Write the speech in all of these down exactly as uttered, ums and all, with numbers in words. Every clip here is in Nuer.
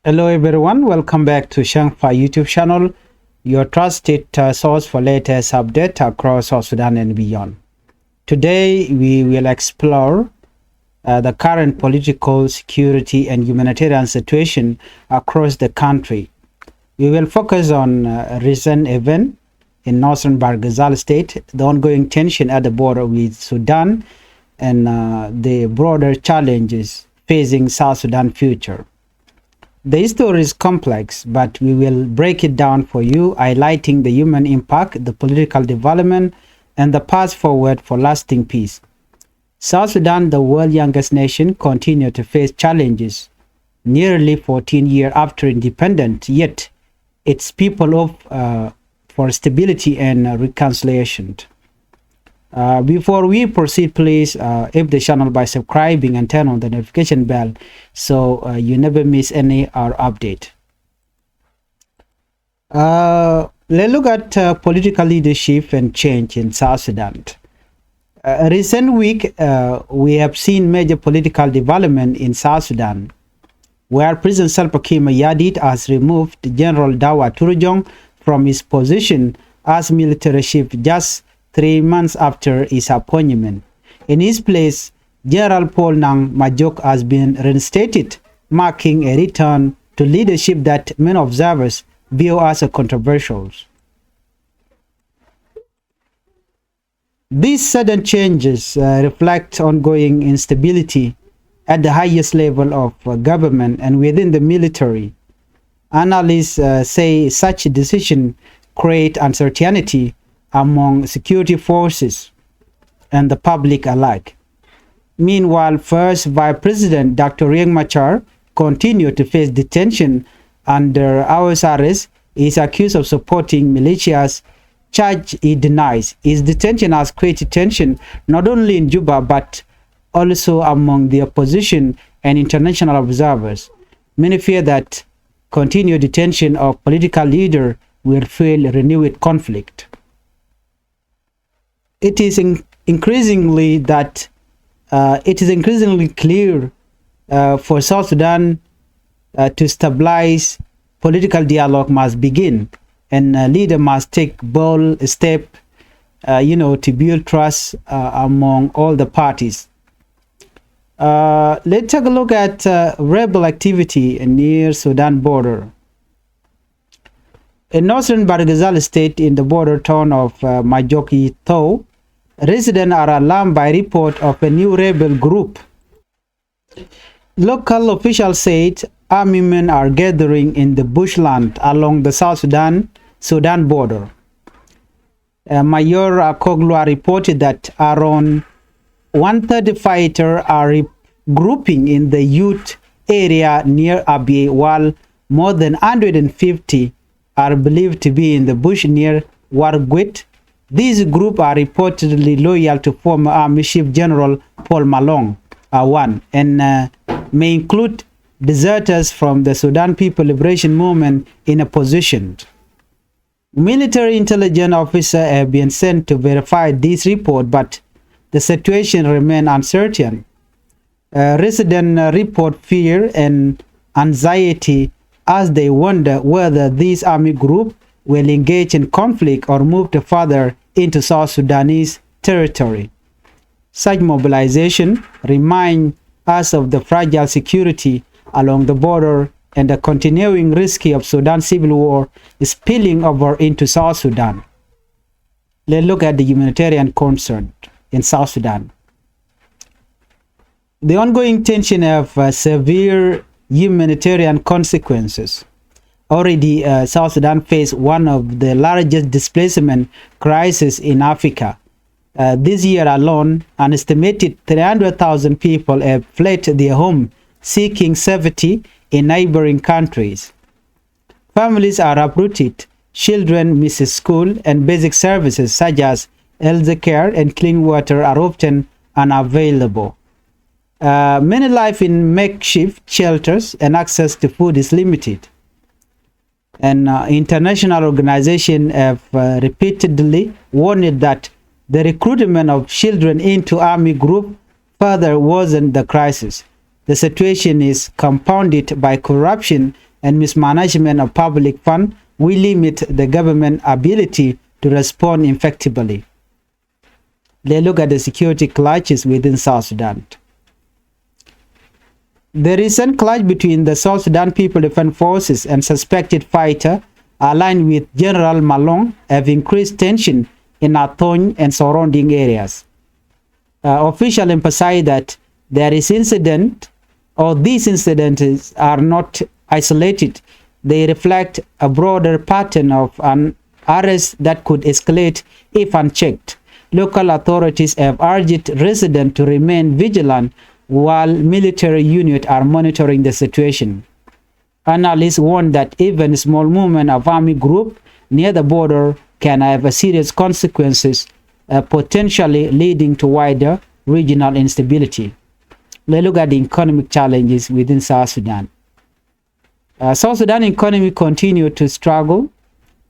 Hello everyone, welcome back to Shangfa YouTube channel, your trusted uh, source for latest update across South Sudan and beyond. Today we will explore uh, the current political, security and humanitarian situation across the country. We will focus on uh, recent event in northern Bahr el Ghazal state, the ongoing tension at the border with Sudan, and uh, the broader challenges facing South Sudan future. The history is complex, but we will break it down for you, highlighting the human impact, the political development, and the path forward for lasting peace. South Sudan, the world's youngest nation, continue to face challenges nearly fourteen years after independence, yet its people hope uh, for stability and uh, reconciliation. Uh, before we proceed, please uh, help the channel by subscribing and turn on the notification bell so uh, you never miss any our update. Uh, let's look at uh, political leadership and change in South Sudan. Uh, recent week, uh, we have seen major political development in South Sudan, where President Salva Kiir Mayardit has removed General Dawa Turujong from his position as military chief just three months after his appointment. In his place, General Paul Nang Majok has been reinstated, marking a return to leadership that many observers view as a controversial. These sudden changes uh, reflect ongoing instability at the highest level of uh, government and within the military. Analysts uh, say such decisions create uncertainty among security forces and the public alike. Meanwhile, First Vice President Doctor Riek Machar continued to face detention under house arrest. He is accused of supporting militias, charge he denies. His detention has created tension not only in Juba but also among the opposition and international observers. Many fear that continued detention of political leader will fuel renewed conflict. It is in- increasingly that uh, it is increasingly clear uh, for South Sudan uh, to stabilize, political dialogue must begin, and a leader must take bold step, uh, you know, to build trust uh, among all the parties. Uh, let's take a look at uh, rebel activity near Sudan border. In northern Bahr el Ghazal state, in the border town of uh, Majok Yitho, residents are alarmed by report of a new rebel group. Local officials said army men are gathering in the bushland along the South Sudan Sudan border. Uh, Mayor Akoglua reported that around one thirty fighters are regrouping in the Yut area near Abyei, while more than one hundred fifty are believed to be in the bush near Warguit. These groups are reportedly loyal to former Army Chief General Paul Malong Awan and uh, may include deserters from the Sudan People Liberation Movement in a position. Military intelligence officers have been sent to verify this report, but the situation remains uncertain. Uh, residents uh, report fear and anxiety as they wonder whether this army group will engage in conflict or move to further into South Sudanese territory. Such mobilization remind us of the fragile security along the border and the continuing risk of Sudan civil war spilling over into South Sudan. Let's look at the humanitarian concern in South Sudan. The ongoing tension have uh, severe humanitarian consequences. Already, uh, South Sudan faces one of the largest displacement crises in Africa. Uh, this year alone, an estimated three hundred thousand people have fled their home seeking safety in neighboring countries. Families are uprooted, children miss school, and basic services such as health care and clean water are often unavailable. Uh, many live in makeshift shelters and access to food is limited. And uh, international organizations have uh, repeatedly warned that the recruitment of children into army group further worsen the crisis. The situation is compounded by corruption and mismanagement of public fund will limit the government ability to respond effectively. Let's look at the security clashes within South Sudan. The recent clash between the South Sudan People Defense Forces and suspected fighter aligned with General Malong have increased tension in Athony and surrounding areas. Uh, officials emphasize that there is incident or these incidents are not isolated. They reflect a broader pattern of an arrest that could escalate if unchecked. Local authorities have urged residents to remain vigilant while military units are monitoring the situation. Analysts warn that even small movement of army group near the border can have a serious consequences, uh, potentially leading to wider regional instability. Let's look at the economic challenges within South Sudan. Uh, South Sudan economy continue to struggle.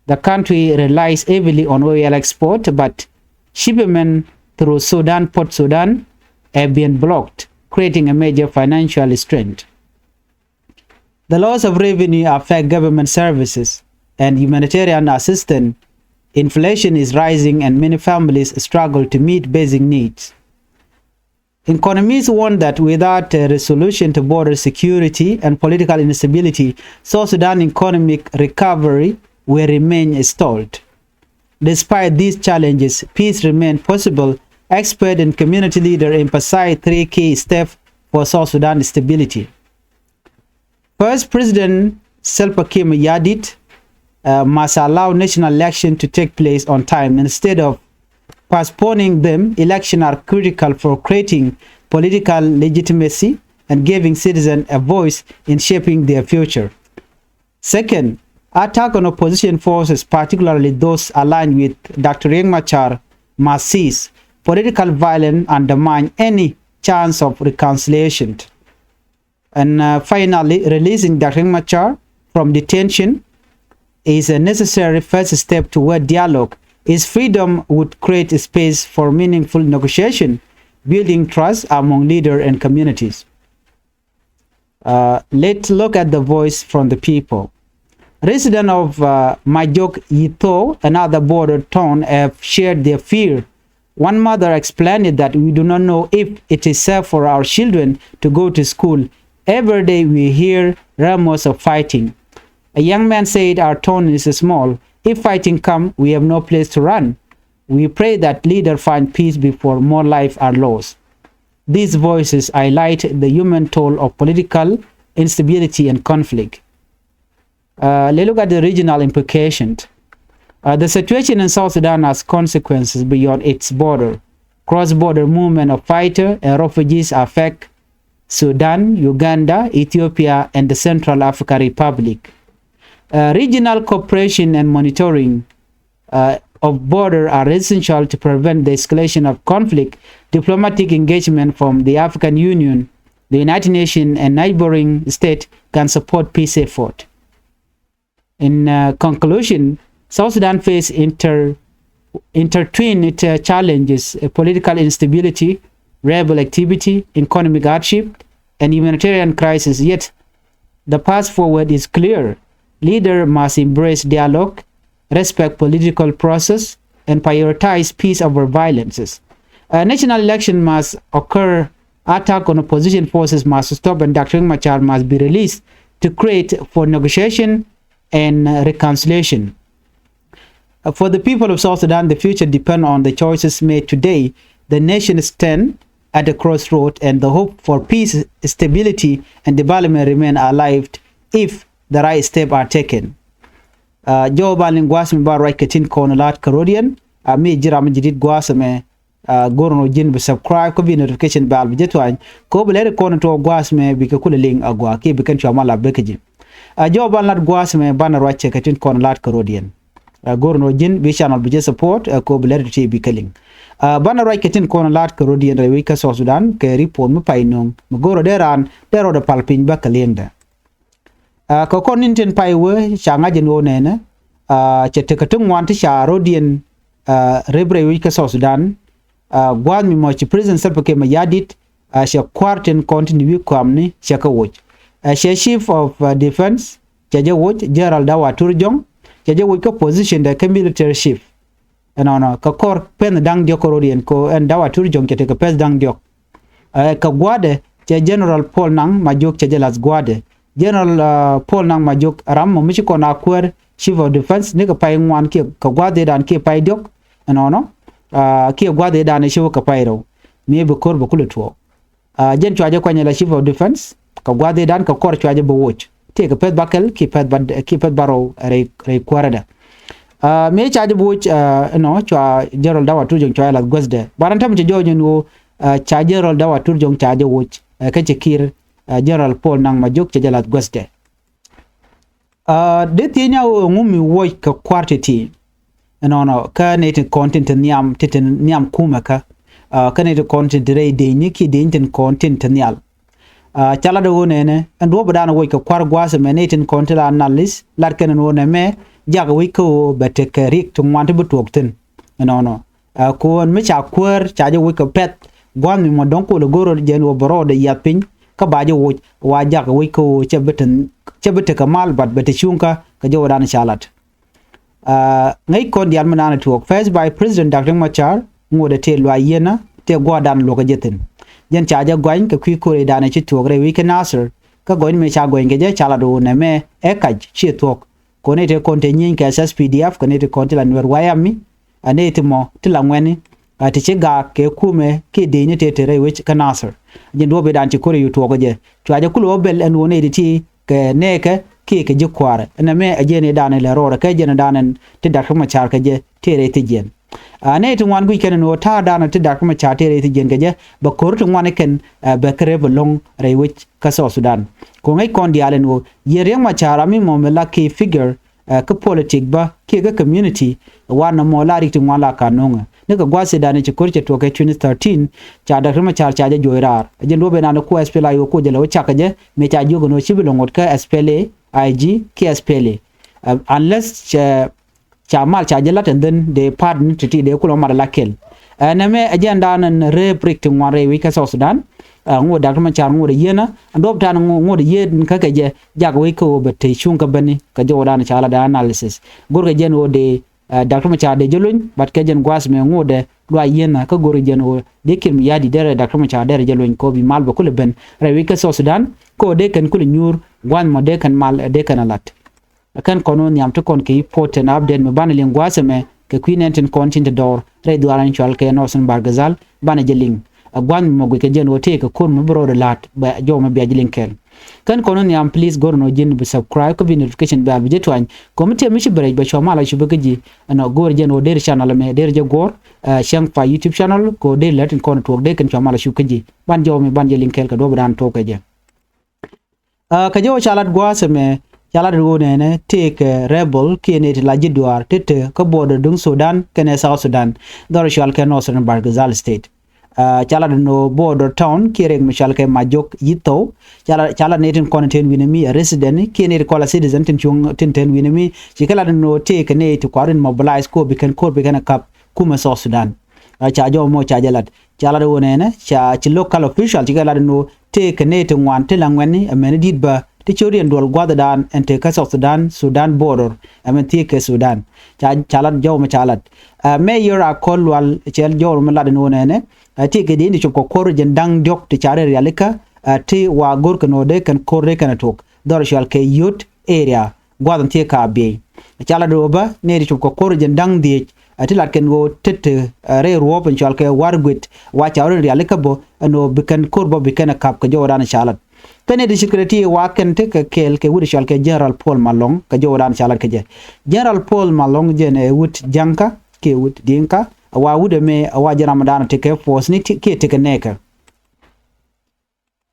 The country relies heavily on oil export, but shipment through Sudan, Port Sudan, have been blocked, creating a major financial strain. The loss of revenue affect government services and humanitarian assistance. Inflation is rising and many families struggle to meet basic needs. Economists warn that without a resolution to border security and political instability, South Sudan economic recovery will remain stalled. Despite these challenges, peace remains possible. Expert and community leader emphasize three key steps for South Sudan stability. First, President Salva Kiir Mayardit, uh, must allow national election to take place on time instead of postponing them. Elections are critical for creating political legitimacy and giving citizens a voice in shaping their future. Second, attack on opposition forces, particularly those aligned with Doctor Riek Machar, must cease. Political violence undermine any chance of reconciliation. And, uh, finally, releasing Doctor Riek Machar from detention is a necessary first step toward dialogue. His freedom would create a space for meaningful negotiation, building trust among leaders and communities. Uh, let's look at the voice from the people. Residents of, uh, Majok Yitho and other border town have shared their fear. One mother explained that we do not know if it is safe for our children to go to school. Every day we hear rumors of fighting. A young man said, "Our town is small. If fighting come, we have no place to run. We pray that leader find peace before more life are lost." These voices highlight the human toll of political instability and conflict. Uh, let's look at the regional implications. Uh, the situation in South Sudan has consequences beyond its border. Cross-border movement of fighter and refugees affect Sudan, Uganda, Ethiopia, and the Central African Republic. Uh, regional cooperation and monitoring, uh, of border are essential to prevent the escalation of conflict. Diplomatic engagement from the African Union, the United Nations, and neighboring states can support peace effort. In, uh, conclusion, South Sudan face inter-, intertwined, uh, challenges, uh, political instability, rebel activity, economic hardship, and humanitarian crisis. Yet, the path forward is clear. Leader must embrace dialogue, respect political process, and prioritize peace over violences. A national election must occur. Attack on opposition forces must stop, and Doctor Riek Machar must be released to create for negotiation and, uh, reconciliation. Uh, for the people of South Sudan, the future depends on the choices made today. The nation stand at a crossroad, and the hope for peace, stability, and development remain alive if the right steps are taken. Uh, jɔw ban liŋ gua̱a̱th mi ba ruac kɛ tin kɔn la̱t kɛ rodiɛn. A mi ji̱ ram mi ji̱ dit gua̱a̱th mɛ, uh, go̱r nɔ ji̱n bi subscribe kä bi notification bell bi jɛ tuany. Kɛ bi lɛri kɔn tuɔ gua̱a̱th mɛ bi kɛ kulɛ liŋ a gua̱a̱ kiɛ bi kɛn cua ma la bek kɛ ji̱. Uh, jɔw ban lat gua̱a̱th mɛ ban ruac kɛ tin kɔn la̱t kɛ rodiɛn. Uh, go̱r nɔ ji̱n bi channel bi jɛ support, uh, kɛ bi lɛri ti bi kɛ liŋ. Uh, ban ruac kɛ tin kɔn la̱t kɛ rodiɛn rɛy wi̱c kä South Sudan kɛ report mi pay no̱o̱ŋ mi go̱r dee raan dee rɔɔdɛ pal piny bä kɛ liŋdɛ. Ah, kɛ kɔn ni̱n tin pay wee ca ŋa̱c ɛn ɣöö nɛnɛ, ah, cɛ tekɛ ti ŋuan ti ca rɔ̱diɛn, ah, rep rɛy wi̱c kä South Sudan. Ah, gua̱a̱th mi mɔ ci President Salva Kiir Mayardit, ah, cɛ kua̱r tin kɔn tin wi̱i̱ kɔamni cɛ kɛ woc. Ah, cɛ Chief of, ah, Defense, cɛ jɛ woc. General Dawa Tur Jɔŋ cɛ jɛ woc kä position dɛ kä military chief. Ɛnɔnɔ kɛ kɔr pɛn da̱ŋ diɔk kɛ rot yɛn ko ɛn Dawa Tur Jɔŋ cɛ tekɛ pɛth da̱ŋ diɔk. Ɛ, kɛ gua̱dɛ cɛ General Paul Nang Majok cɛ jɛ lath gua̱dɛ. General, uh, Paul Nang Majok ram mɔ mi ci kɔn a kuäär chief of defense ni kɛ pay ŋuan kiɛ kɛ gua̱dɛ dan kiɛ pay diɔk. Ɛnɔnɔ, uh, kiɛ gua̱dɛ dan ci wä kɛ pay rɛw. Mi bi ko̱r bɛ kulɛ tuɔɔk. Ah, jɛn cua jɛ kuany la chief of defense kɛ gua̱dhidan kɛ kɔr cua jɛ bɛ woc. Tëëkɛ peth bäkɛl ki peth bä, ki peth bärɔw rɛy, rɛy kuäärädɛ. Ah, mëë ca jɛ bɛ woc, ah, ɛnɔ cua General Dawa Tur Jɔŋ cua jɛ lath guäthdɛ. Banɛ tɛm cɛ jɔɔc ɛn ɣöö, ah, ca General Dawa Tur Jɔŋ ca jɛ woc, eh, kä cɛ Kiir, ah, General Paul Nang Majok cɛ jɛ lath guäthdɛ. Ah, dee thiec ni a ɣöö ɛŋu mi wuɔc kɛ kua̱r ti̱ti̱. Ɛnɔnɔ kä nɛy tin kɔn tin te nhiam, tin te nhiam kumɛ kä. Ah, kä nɛy tin kɔn tin te rɛy dëëcni kiɛ dëëcni tin kɔn tin te nhial. Ah, ca lat ɣöö nɛnɛ ɛn duɔ̱ɔ̱p ɛ da̱a̱n wuɔc kɛ kua̱r gua̱a̱th ɛmɛ nɛy tin kɔn tin la analyst lat kɛn ɛn ɣöö nɛmɛ jak ɛ wec kä ɣöö bɛ tekɛ riɛk ti ŋuan ti bi tuɔɔk thi̱n. Ɛnɔnɔ. Ah, ko̱n mi ca kuäär ca jɛ woc kɛ pɛ̈th gua̱a̱th mi mɔ dɔ̱ŋ kol ɛ go̱r rɔ jɛn ɣöö bɛ rɔɔdɛ yiath piny kä ba jɛ woc wa jak ɛ woc kä ɣöö cɛ bi te, cɛ bi tekɛ mal, but bɛ te cuŋkä kɛ jɔwdan ca lat. Ah, ŋäc kɔn diaal mi naan ɛ tuɔɔk. First Vice President Doctor Machar ŋot ɛ tëë luaac yieenä tëë gua̱a̱rdan luɔ̱kä jɛ thi̱n. Jɛn ca jɛ gɔany kɛ kui̱ ko̱r ëëdan ɛ ci tuɔɔk rɛy wec kä Nasir. Kä gɔny mëë ca gɔany kɛ jɛ ca lat ɣöö nɛmɛ ɛ kac ciɛ thuɔ̱k. Kɔn nɛy ti kɔn te nyieny kɛ S S P D F, kɔn nɛy ti kɔn ti la Nuɛr White Army, a nɛy ti mɔ ti la ŋuɛ̈ni, a ti ci gaak kɛ kumɛ kiɛ dëëcni tëë te rɛy wec kä Nasir. Jɛn duɔ̱ɔ̱p ëëdan ci ko̱r ɛ yu tuɔɔk kɛ jɛ. Cua jɛ kulɛ wä bɛl ɛn ɣöö nɛy ti ti kɛ nɛɛkɛ kiɛ kɛ ji̱ kua̱rɛ. Ɛn ɛmɛ ɛ jɛn ëëdan ɛ lɛ rɔɔdɛ kɛ jɛn ëëdan ɛn ti Doctor Machar kɛ jɛ tëë rɛy thi̱jiɛn. A nɛy ti ŋuan guic kɛn ɛn ɣöö ta̱a̱dan ɛ ti Doctor Machar tëë rɛy thi̱jiɛn kɛ jɛ bɛ ko̱r ti ŋuan ɛ kɛn, ɛ, bɛ kärɛ bɛ lo̱ŋ rɛy wec kä South Sudan. Kɛ ŋäc kɔn diaal ɛn ɣöö yɛn Riek Machar a mi mɔ mi la key figure, eh, kä politic bä kiɛ kä community, wan nɔmɔ la riɛk ti ŋuan la ka no̱ŋɛ. Ni kɛ gua̱a̱th ëëdan ci ko̱r cɛ tuɔɔk kɛ twenty thirteen, ca Doctor Machar ca jɛ juɔc raar. Jɛn duɔ̱ɔ̱p ëëdan ku S P L A I O ku jɛ lɛ wä cak kɛ jɛ mëë ca jiök ɛn ɣöö ci bi lɛ ŋot kä S P L A I G kiɛ S P L A. Eh, unless cɛ ca mal ca jɛ lat and then dee pardon ti̱ti̱ dee kulɛ mat ala kɛl. Ɛ, nɛmɛ ɛ jɛn da̱a̱n ɛn rep riɛk ti ŋuan rɛy wec kä South Sudan. Ɛ, ŋot Doctor Machar ŋot ɛ yieenä ɛn duɔ̱ɔ̱p ta̱a̱n ŋot ɛ yieen kä kɛ jɛ jak wec kä ɣöö bɛ te cuŋ kä beni kɛ jɔwdan ca lat dee analysis. Go̱rkɛ jɛn ɣöö dee, ɛ, Doctor Machar dee jɛ lony, but kɛ jɛn gua̱a̱th mɛ ŋot ɛ luaac yieenä kä go̱rkɛ jɛn ɣöö dee Kiir Mayardit derɛ Doctor Machar derɛ jɛ lony kɛ ɣöö bi mal bɛ kulɛ ben rɛy wec kä South Sudan kɛ ɣöö dee kɛn kulɛ nyuur gua̱a̱th mɔ dee kɛn mal, ɛ, dee kɛn a lat. Kɛn kɔn wä nhiam ti kɔn kɛ important update mi banɛ liŋ gua̱a̱th ɛmɛ kɛ kui̱ nɛn tin kɔn tin te dɔɔr rɛy dhuaar in cual kɛ Northern Bahr el Ghazal, banɛ jɛ liŋ. Ɛ gua̱a̱th mi mɔ guic kɛ jɛn wä tëëkɛ ko̱r mi bi rɔɔdɛ la̱a̱t bɛ jɔw mi bia jɛ liŋ kɛɛl. Kɛn kɔn wä nhiam, please go̱r nɔ ji̱n bi subscribe kä bi notification bell bi jɛ tuany. Kɔm mi tiɛm mi ci bɛ rɛc bɛ cua mal a cup kä ji̱. Ɛnɔ go̱r jɛn wä der channel ɛmɛ der jɛ guɔ̱r, ɛ, Cäŋ Pay YouTube channel kɛ wä der lät in kɔn tuɔɔk der kɛn cua mal a cup kä ji̱. Ban jɔw mi ban jɛ liŋ kɛɛl kɛ duɔ̱p dan tuɔɔk kɛ jɛ. Ah, kɛ jɛ wä ca lat gua̱a̱th ɛmɛ, ca lat ɣöö nɛnɛ tëëkɛ rebel kiɛ nɛy ti la ji̱ duaar ti te kä border duŋ Sudan kɛnɛ South Sudan, dhɔr cual kɛ Northern Bahr el Ghazal State. Ah, ca lat ɛn ɣöö border town kiɛ rɛk mi cual kɛ Majok Yithou, ca lat, ca lat nɛy tin kɔn tin wi̱nɛ mi ɛ resident kiɛ nɛy ti kɔn la citizen tin cuŋ tin tin wi̱nɛ mi, ci kɛ lat ɛn ɣöö tëëkɛ nɛy ti kua̱r in mobilize kɛ ɣöö bi kɛn ko̱r bi kɛn ɛ ka̱p kumɛ South Sudan. Ah, ca jɔw mɔ ca jɛ lat. Ca lat ɣöö nɛnɛ, ca ci local official ci kɛ lat ɛn ɣöö tëëkɛ nɛy ti ŋuan ti la ŋuɛ̈tni, ɛ mɛni di̱t bä ti cio̱t yɛn duɔl gua̱thdan ɛn te kä South Sudan, Sudan border, ɛ mɛn thiëëk kɛ Sudan. Ca, ca lat jɔw mɔ ca lat. Ah, Mayor Akol Lual cɛ jɔw mɔ lat ɛn ɣöö nɛnɛ, ah, tëëkɛ dee ni cop kɛ ko̱r jɛn da̱ŋ diɔ̱k ti ca rɛy rialikä, ah, ti wa go̱r kɛn ɣöö dee kɛn ko̱r dee kɛn ɛ tuɔɔk. Dhɔr cual kɛ Yot area. Gua̱th in thiee ka biey. Ca lat ɣöö bä nɛy ti cop kɛ ko̱r jɛn da̱ŋ dhieec, ɛ ti lat kɛn ɣöö tet, ɛ, rɛy ruɔ̱ɔ̱p in cɔal kɛ Warguet, wa ca rɔ rialikä bä ɛn ɣöö bi kɛn ko̱r bä bi kɛn ɛ ka̱p kɛ jɔwdan ca lat. Kä nɛy ti ce̱tkɛ ti wa kɛn tekɛ kɛɛl kɛ wut cɔal kɛ General Paul Malong kɛ jɔwdan ca lat kɛ jɛ. General Paul Malong jɛn ɛ wut Jaŋkä kiɛ wut Diŋkä, ɛ wa wut ɛmɛ ɛ wa jɛn ramdan tekɛ force ni ti, kiɛ tekɛ nɛɛkɛ.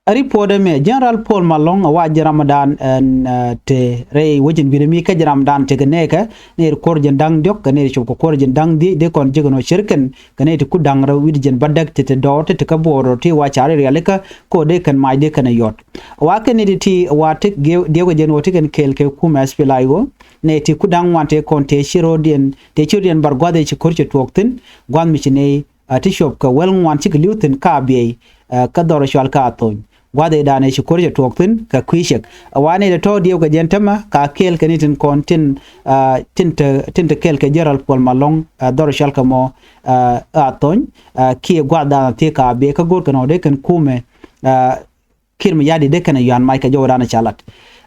A report ɛmɛ, General Paul Malong a wa ji̱ Ramadan ɛn, eh, te rɛy wecin wi̱nɛ mi kä ji̱ Ramadan tekɛ nɛɛkɛ, nɛy ti ko̱r ji̱n da̱ŋ diɔ̱k kɛ nɛy ti cop kɛ ko̱r ji̱n da̱ŋ dhieec dee kɔn ji̱ kɛ nɔ cir kɛn kɛ nɛy ti ku da̱ŋ rɛw wi̱cdɛ ji̱n bädäk ti te dɔɔr ti te kä border ti wa ca rɛy rialikä ko̱ dee kɛn mac dee kɛn a yɔt. Wa kɛn nɛy ti ti wa ti diɛw, diɛw kɛ ji̱n wä ti kɛn kɛɛl kɛ kumɛ S P L A I O, nɛy ti ku da̱ŋ ŋuan te kɔn te ci ro̱diɛn te ci ro̱diɛn bar gua̱th ɛ ci ko̱r ci tuɔɔk thi̱n gua̱th mi ci nɛy a ti cuɔp kɛ wäl ŋuan cikɛ li̱w thi̱n ka biɛy, ɛ, kä dhɔr cual ka Athony. gua̱dhidan ëë ci ko̱r cɛ tuɔɔk thi̱n kɛ kui̱ ciek. Ɛ wanɛ tɔ̱ diɛw kɛ jɛn tämɛ ka kɛɛl kɛ ni tin kɔn tin, ah, tin te, tin te kɛɛl kɛ General Paul Malong, ah, dhɔr cɔal kɛ mɔ, ah, Athony, ah, kiɛ gua̱dhidan thiee ka bee kä go̱r kɛn ɔ dee kɛn kumɛ, ah, Kiir Mayardit dee kɛn ɛ yuan mac kɛ jɔwdan ca lat.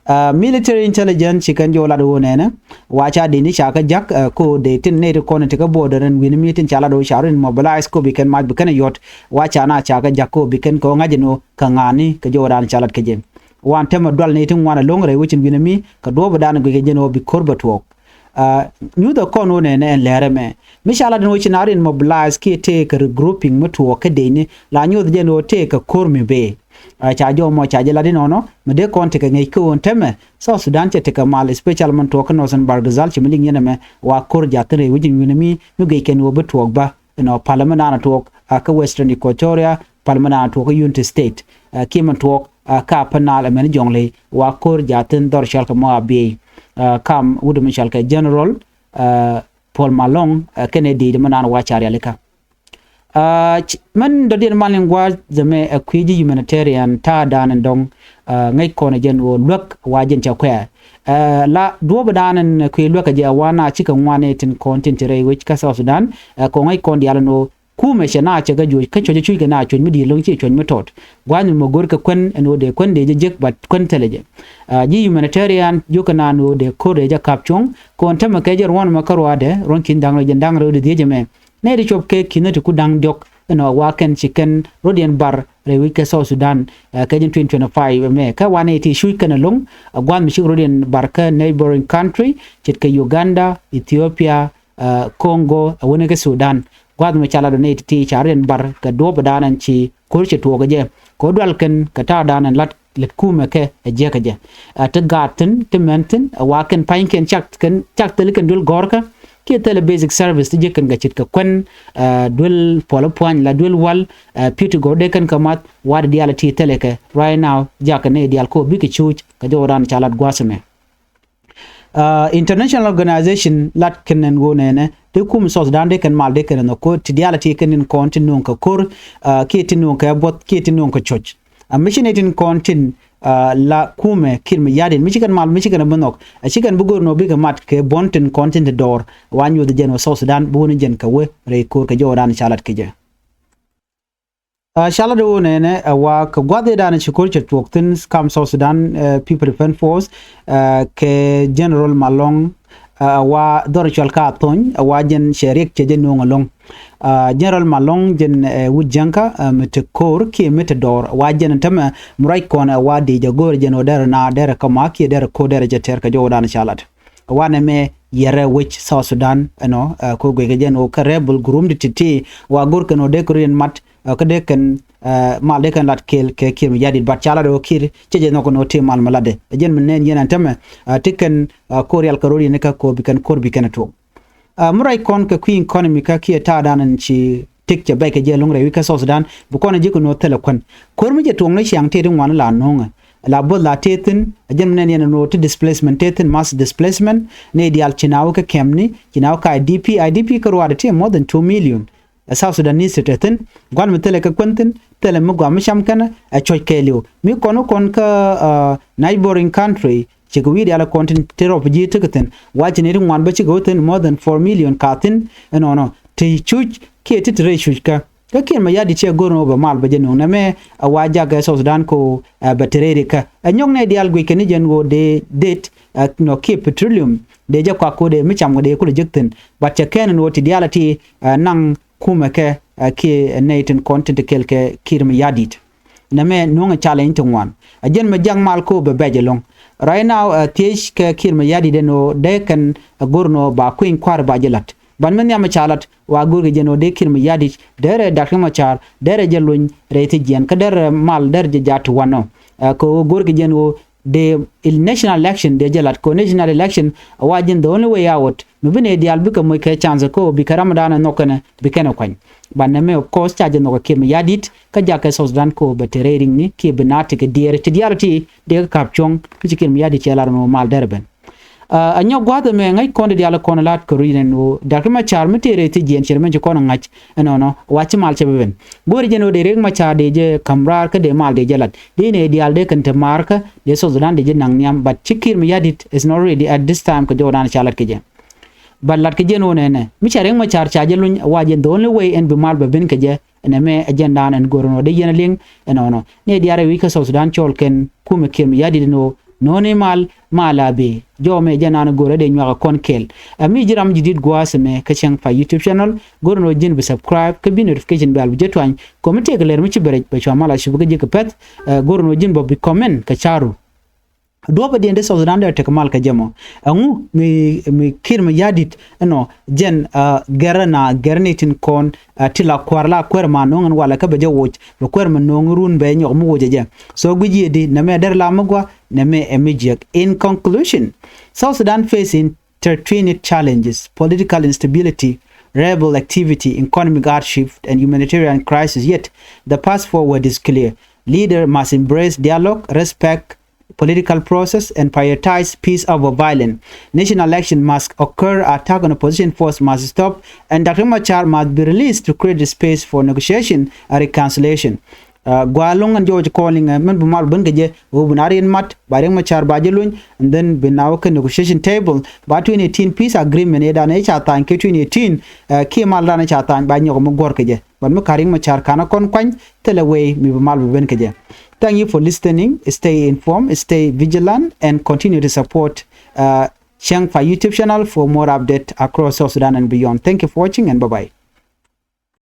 Ah, military intelligence ci kɛn jɔw lat ɣöö nɛnɛ wa ca dee ni ca kɛ ja̱k, ah, ko dee tin nɛy ti kɔn ti kɛ border ɛn wi̱ni mi tin ca lat ɣöö ca rɔ in mobilize ko bi kɛn mac bi kɛn ɛ yɔt. Wa ca na ca kɛ ja̱k ko bi kɛn kɛ ɣöö ŋa̱c ɛn ɣöö kɛ ŋa̱ni kɛ jɔwdan ca lat kɛ jɛ. Wan tɛmɛ dual nɛy ti ŋuan ɛlɔ̱ŋ rɛy wecin wi̱ni mi kɛ duɔ̱ɔ̱pdan guic kɛ jɛn ɣöö bi ko̱r bɛ tuɔɔk. Ah, nyuthɛ kɔn wä nɛnɛ ɛn lɛrɛ mɛ. Mi ca lat in wä ci na rin mobilize kiɛ tëë kɛ regrouping mi tuɔɔk kä dee ni la nyuth jɛn wä tëë kɛ ko̱r mi bee. Ah, ca jɔw mɔ ca jɛ lat in ɔnɔ mi dee kɔn tekɛ ŋäc kä wä tɛmɛ South Sudan cɛ tekɛ mal, especially man tuɔɔk kä Northern Bahr el Ghazal ci mi liŋ yɛn ɛmɛ wa ko̱r jath thin rɛy wi̱c in wi̱ni mi, mi guic kɛn wä bi tuɔɔk bä. Ɛn ɔ pal mi naan tuɔɔk, ah, kä Western Equatoria, pal mi naan tuɔɔk kä Unity State, ah, kiɛ man tuɔɔk, ah, kä Upper Nile ɛmɛn Jonglei wa ko̱r jath thin dhɔr cɔal kɛ mɔ Abyei, ah, kam wut mi cɔal kɛ General, ah, Paul Malong, ah, kɛnɛ di̱i̱t mi naan wa ca rialikä. Ah, ci, mɛn dɔ̱diɛn mal in gua̱a̱th dämɛ ɛ kui̱ ji̱ humanitarian ta̱a̱dan in dɔ̱ŋ, ah, ŋäc kɔn ɛ jɛn ɣöö luäk wa jɛn cɛ kuɛ̈ɛ̈. Ah, la duɔ̱ɔ̱pdan in kui̱ luäk ɛ jɛ ɛ wa na cikɛ ŋuan ɛ tin kɔn tin te rɛy wec kä South Sudan, ah, kɛ ŋäc kɔn diaal in ɣöö kumɛ cɛ na cɛ kɛ juɔc kä cuɔ̱c cuc kɛ na cuɔ̱c mi di̱i̱t lo̱ŋ ci cuɔ̱c mi tɔt. Gua̱a̱th mi mɔ go̱r kɛ kuän ɛn ɣöö dee kuän dee jɛ jek, but kuän thilɛ jɛ. Ah, ji̱ humanitarian jiökɛ naan ɣöö dee ko̱r dee jɛ ka̱p cuɔ̱ŋ kɔn tämɛ kɛ jɛ ruɔ̱n mɛ kä ruaadɛ ruɔ̱n ki̱n da̱ŋ rɛw jɛn da̱ŋ rɛw di dhiec ɛmɛ. Nɛy ti cuɔp kɛ ki̱n ti ku da̱ŋ diɔ̱k ɛn ɔ wa kɛn ci kɛn rɔ̱diɛn bar rɛy wi̱c kɛ South Sudan, eh, kɛ jɛn twenty twenty-five ɛmɛ. Kä wa nɛy ti cuc kɛn ɛlɔ̱ŋ, eh, gua̱a̱th mi cik rɔ̱diɛn bar kä neighboring country ce̱tkɛ Uganda, Ethiopia, eh, Congo, eh, wänɛ kɛ Sudan. Gua̱a̱th mi ca lat ɔ nɛy ti ti ca rɔ̱diɛn bar kɛ duɔ̱ɔ̱pdan ɛn ci ko̱r cɛ tuɔɔk kɛ jɛ. Kɛ ɣöö dual kɛn kɛ ta̱a̱dan ɛn lat lät kumɛ kɛ ɛ jiäkä jɛ. Ɛ ti gaat thi̱n, ti mɛn thi̱n, ɛ wa kɛn pa̱nykiɛn cak kɛn, cak thil kɛn duel gɔ̱rkä kiɛ thilɛ basic service ti jiäk kɛn kɛ ce̱tkɛ kuän, ɛ duel puɔl pua̱ny la duel wal, ɛ pi̱w ti gɔ̱r dee kɛn kɛ math, wa di diaal ti thilɛ kɛ right now, jakɛ nɛy diaal kɛ ɣöö bikɛ cuuc kɛ jɔwdan ca lat gua̱a̱th ɛmɛ. Ah, international organization lat kɛn ɛn ɣöö nɛnɛ dee kum South Sudan dee kɛn mal dee kɛn ɛn nhɔk ko̱r ti diaal ti kɛn in kɔn ti nööŋ kɛ ko̱r, ah, kiɛ ti nööŋ kɛ buɔth kiɛ ti nööŋ kɛ cuc. A mi ci nɛy tin kɔn tin, ah, la kumɛ Kiir Mayardit mi ci kɛn mal mi ci kɛn bi nhɔk, a ci kɛn bi go̱r nɔ bikɛ mat kɛ buɔ̱n tin kɔn tin ti dɔɔr. Wa nyuɔth jɛn wä South Sudan bi wä ni jɛn kɛ wä rɛy ko̱r kɛ jɔwdan ca lat kɛ jɛ. Ah, ca lat wä nɛnɛ, ah, wa kɛ gua̱th ëëdan ci ko̱r cɛ tuɔɔk thi̱n kam South Sudan, eh, People Defense Force, eh, kɛ General Malong, ah, wa dhɔr cɔal kä Athony, ah, wa jɛn cɛ riɛk cɛ jɛ nööŋ ɛlɔ̱ŋ. Ah, General Malong jɛn, eh, wut jäŋkä, ah, mi te ko̱r kiɛ mi te dɔɔr, wa jɛn tämɛ mi ruac kɔn, ah, wa dee jɛ go̱o̱r jɛn ɣöö derɛ na derɛ kä ma kiɛ derɛ ko̱r derɛ jɛ tɛr kɛ jɔwdan ca lat. Wanɛ mɛ yɛrɛ wec South Sudan ɛnɔ, eh, ko guic kɛ jɛn ɣöö kä rebel group ti ti ti wa go̱r kɛn ɣöö dee kɛ rɔ̱diɛn mat, eh, kä dee kɛn, eh, mal dee kɛn lat kɛɛl kɛ Kiir Mayardit, but ca lat ɣöö Kiir cɛ jɛ nhɔk kɛn ɣöö ti mal mi latdɛ. Ɛ jɛn mi nɛn yɛn ɛn tämɛ, eh, ti kɛn, eh, ko̱r rial kɛ rɔ̱diɛn kä ko̱r bi kɛn ko̱r bi kɛn ɛ tuɔɔk. Ah, mi ruac kɔn kɛ kui̱ economy kä kiɛ ta̱a̱dan ɛn ci tëk cɛ bɛc kɛ jɛ ɛlɔ̱ŋ rɛy wi̱c kä South Sudan, bi kɔn ɛ ji̱ kɛ no̱o̱th thilɛ kuän. Ko̱r mi cɛ tuɔɔk ni ciaŋ tëë ti ŋuan la no̱o̱ŋɛ. La bo̱th la tëë thi̱n, ɛ jɛn mi nɛn yɛn ɛ no̱o̱ ti displacement tëë thi̱n, mass displacement, nɛy diaal ci na wä kä kɛmni, ci na wä kä I D P, I D P kä ruaadɛ ti more than two million. Ɛ South Sudanese ti te thi̱n, gua̱n mi thilɛ kɛ kuän thi̱n, thilɛ mi gɔaa mi cam kɛnɛ, ɛ cuɔ̱c kɛɛliw. Mi kɔn wä kɔn kä, ah, neighboring country, cikɛ wi̱i̱ diaal kɔn tin ti refugee tekɛ thi̱n. Wa ci nɛy ti ŋuan bä cikɛ wä thi̱n more than four million ka thi̱n. Ɛnɔnɔ ti cuc kiɛ ti ti rɛy cuc kä. Kä Kiir Mayardit cɛ go̱r ni wä bɛ mal bɛ jɛ nuŋ nɛmɛ a wa jakɛ South Sudan ko, eh, bɛ te rɛy ri kä. Ɛ nyɔk nɛy diaal guic kɛ ni jɛn ɣöö dee det, eh, nɔ kiɛ petroleum. Dee jɛ kuak ko dee mi cam kɛ dee kulɛ jek thi̱n. But cɛ kɛn ni wä ti diaal a ti, eh, naŋ kumɛ kɛ, eh, kiɛ, eh, nɛy tin kɔn tin ti kɛl kɛ Kiir Mayardit. Nɛmɛ nuɔ̱ŋ ɛ challenge ti ŋuan. Ɛ jɛn mɛ jak mal ko bɛ bɛc ɛlɔ̱ŋ. Right now, ɛ thiec kɛ Kiir Mayardit ɛn ɣöö dee kɛn ɛ go̱r ɛn ɣöö ba kui̱ny kua̱r ba jɛ la̱t. Ban mi nhiam ɛ ca la̱t wa go̱r kɛ jɛn ɣöö dee Kiir Mayardit derɛ Doctor Machar derɛ jɛ luny rɛy thiec jiɛn kä derɛ mal derɛ jɛ jaat ti wanɔ. Ɛ kɛ ɣöö go̱r kɛ jɛn ɣöö dee il national election dee jɛ la̱t kɛ ɣöö national election ɛ wa jɛn the only way out. Mi bi nɛy diaal bikɛ moc kɛ chance kä ɣöö bikɛ ramdan ɛ nhɔk kɛnɛ bi kɛn ɛ kuany. Banɛ mɛ of course ca jɛ nhɔk ɛ Kiir Mayardit kä jakɛ South Sudan ko bɛ te rɛy riŋni kiɛ bi na tekɛ diɛɛr ti diaal ti dee kɛ ka̱p cuɔ̱ŋ mi ci Kiir Mayardit cɛ lar ɛn ɣöö mal derɛ ben. Ɛ nyɔk gua̱a̱th ɛmɛ ŋäc kɔn di diaal kɔn la̱t kɛ rui̱ nɛn ɣöö Dak Riek Machar mi tëë rɛy thiec jiɛn ciɛ mɛn ci kɔn ŋa̱c ɛnɔnɔ wa ci mal cɛ bɛ ben. Go̱o̱ri jɛn ɣöö dee Riek Machar dee jɛ ka̱m raar kä dee mal dee jɛ lat dee nɛ diaal dee kɛn te maarkä dee South Sudan dee jɛ naŋ nhiam, but ci Kiir Mayardit is not ready at this time kɛ jɔwdan ca lat kɛ jɛ. But lat kɛ jɛn ɣöö nɛnɛ mi ca Riek Machar ca jɛ luny wa jɛn the only way ɛn bi mal bɛ ben kɛ jɛ. Ɛn ɛmɛ ɛ jɛn dan ɛn go̱r ɛn ɣöö dee yɛn a liŋ ɛnɔnɔ. Ni diaal rɛy wi̱c kä South Sudan cɔɔl kɛn kumɛ Kiir Mayardit ɛn ɣöö no̱o̱ni mal mal a bi jɔw mɛ jɛn an go̱r ɛ dee nyuak ɛ kɔn kɛɛl. Ɛ mi ji̱ ram ji̱ di̱t gua̱a̱th ɛmɛ kä cäŋ pa YouTube channel go̱r ɛn ɣöö ji̱n bi subscribe kä bi notification bell bi jɛ tuany. Kɔmi tëëk lɛr mi ci bɛ rɛc bɛ cua mal a cup kä ji̱ kɛ pɛth. Ɛ go̱r ɛn ɣöö ji̱n bä bi comment kɛ ca̱ru. Duɔ̱pä diɛn dee South Sudan dee tek mal kɛ jɛ mɔ. Ɛŋu mi, mi Kiir Mayardit ɛnɔ jɛn gɛrɛ na gɛrɛ ni tin kɔn ti la kua̱r la kuɛr ma no̱o̱ŋ ɛn walɛ kä bɛ jɛ woc bɛ kuɛr ma no̱o̱ŋ run bɛ nyɔk mi woc ɛ jɛ. So guic yɛ di nɛmɛ dɛr la mi gua nɛmɛ ɛ mi jiɛk. In conclusion, South Sudan facing intertwined challenges, political instability, rebel activity, economic hardship, and humanitarian crisis. Yet, the path forward is clear. Leader must embrace dialogue, respect political process, and prioritize peace over violence. National election must occur, attack on opposition force must stop, and Doctor Machar must be released to create a space for negotiation and reconciliation. Gua loŋ ɛn jɔwä ci kɔn liŋ ɛ mɛn bi mal ben kɛ jɛ ɣöö bi na riɛn mat ba Riek Machar ba jɛ luny, and then bi na wä kɛ negotiation table ba twenty eighteen peace agreement ëë dan ëë ca thany kɛ twenty eighteen. Kiɛ mal dan ëë ca thany ba nyɔk mi guɔ̱r kɛ jɛ. But mi ka Riek Machar kanɛ kɔn kuany thilɛ wee mi bi mal bi ben kɛ jɛ. Thank you for listening. Stay informed, stay vigilant, and continue to support Chiang Fai YouTube channel for more update across South Sudan and beyond. Thank you for watching and bye bye.